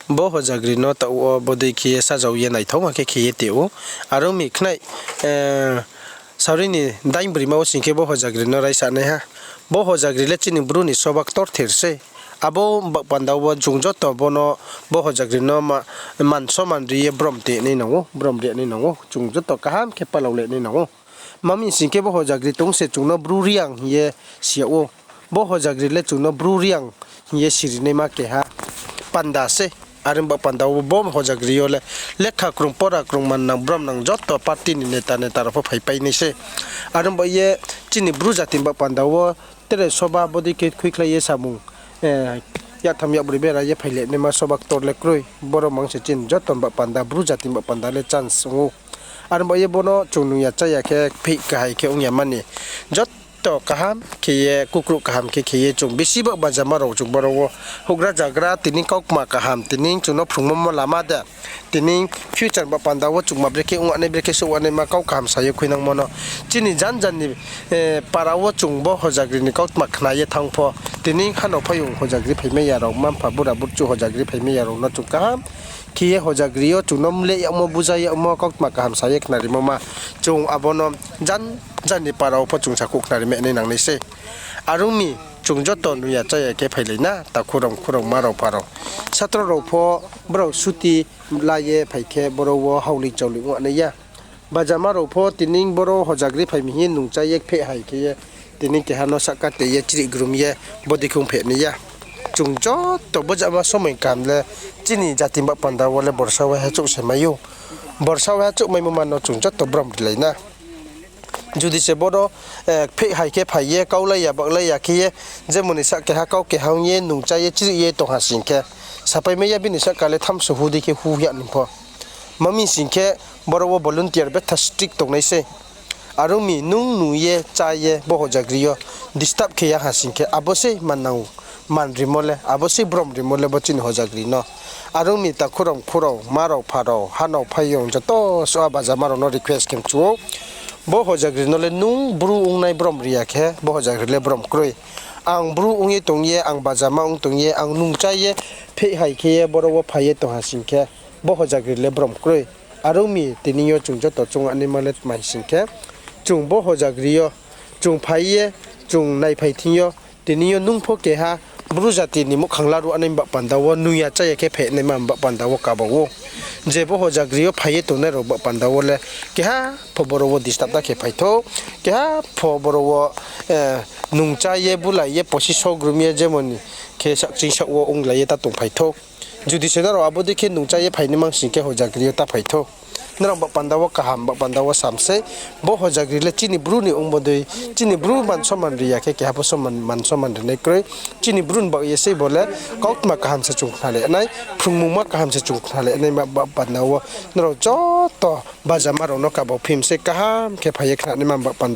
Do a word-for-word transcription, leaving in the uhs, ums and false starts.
Bo hojagri no taoh wo bodei khe ye sajao ye naithaoma khe khe ye tong ou. Are ong mi khnai, saori ni daingbroima wo sing khe bo hojagri no raisanaiha. Bo hojagri le chini Bru ni soba ktorther sei. Abo baoh panda wo chung joto bo no, bo hojagri no ma-, man soman ri ye brom tenai nang ou, brom ri nai nang ou. Chung joto kaham khe palao le nai nang ou. Mami sing khe bo hojagri tong se chung no Bru Reang hing ye si yag ou. Bo hojagri le chung no Bru Reang hing ye sirinaima keha panda sei. Are ong baoh panda wo bo hojagri yo le lekha krung, pora krung, man nang, brom nang joto party ni neta, neta rao pho phaipai nai sei. Are ong baoh ye chini Bru jati baoh panda wo tere soba bodei khe khuikhlai ye samung, eh, yaktham yakbroi bera ye phailai naima soba ktor le kroi. Boro mang se chini joto baoh panda, Bru jati baoh panda le chance ong ou. Are ong baoh ye bo no chung nung ya chá ya khe, phih kahai khe ong ya mani. Joto kaham khe ye, kukruh kaham khe khe ye chung bisi baoh bajama rao chung boro wo houhgra jagra, tini kautma kaham, tini chung no phrungmo mo lama de. Tini future baoh panda wo chungma brekhe ong nai, brekhe souh naima kau kaham sa ye khuinangmo no. Chini jan jan ni, eh, para wo chung bo hojagri ni kautma khna ye thanng pho. Tini hanao phaiyong hojagri phaimai ya rao, mma-mpha bura burchu hojagri phaimai ya rao no chung kaham khe ye hojagri yo chung no mleh yagmo, buja yagmo, kautma kaham sa ye khnarimo ma. Chung abo no jan jan ni para wo pho chung sakhouh khnari mai nai nang nai sei. Are ong mi chung joto nung ya chá ya khe phailai na, takhu rao, khu rao, ma rao, pha rao. Satro rao pho brao suti la ye phai khe boro wo haoloi chaoloi ong nai ya. Bajama rao pho tini boro hojagri phai mi hing ye nung chá ye pheh hai khe ye tini keha no sahka te ye chrih grum ye bodei khe ong pheh nai ya. Chung joto bojama somoi kaham le chini jati baoh panda wo le borsa waiha chouh se mai ou. Borsa waiha chouh maimo ma no chung joto brom rilai na. Judi se boro, eh, pheh hai khe phai ye, kau lai ya, bak lai ya khe ye, jemon ni sah keha kau keha ong ye, nung chá ye, chrih ye tong ha sing khe, sapai mai ya bini sahka le thamso hu dei khe hu yag ni pho. Mami sing khe boro wo volunteer betha strict tongnai sei. Are ong mi nung nung ye, chá ye, bo hojagri yo disturb khe ya ha sing khe, abo sei man nang, man rimo le, abo sei brom rimo le bo chini hojagri no. Are ong mi takhu rao, khu rao, ma rao, pha rao, hanao phaiyong joto suh a bajama rao no request khe mchu ou. Bo hojagri no le nung Bru ong nai brom ri ya khe, bo hojagri le brom kroi. Ang Bru ong ye tong ye, ang bajama ong tong ye, ang nung chá ye, pheh hai khe ye, boro wo phai ye tong ha sing khe, bo hojagri le brom kroi. Are ong mi tini yo chung joto chung naima le tma hing sing khe, chung bo hojagri yo, chung phai ye, chung naiphai thing yo, tini yo nung pho keha Bru jati ni muhkhang laruh nai baoh panda wo nung ya chá ya khe pheh naima baoh panda wo kaba ou. Je bo hojagri yo phai ye tongnai rao baoh panda wo le keha pho boro wo disturb ta khe phai thou, keha pho boro wo, eh, nung chá ye, bulai ye, posi sogrum ye, jemon ni khe sakching saoh wo onglai ye ta tongphai thou. Judi se nrao abo dei khe nung chá ye phai nai mang sing khe hojagri yo ta phai thou. Nrao baoh panda wo kaham, baoh panda wo sam sei. Bo hojagri le chini Bru ni ongmo dei, chini Bru man soman ri ya khe keha pho soman, man soman ri nai kroi. Chini Bru ni baoh ye sei bo le kautma kaham se chung khna le nai, phrungmungma kaham se chung khna le nai ma baoh panda wo. Nrao joto bajama rao no kaba phim sei kaham khe phai ye khna naima baoh panda wo.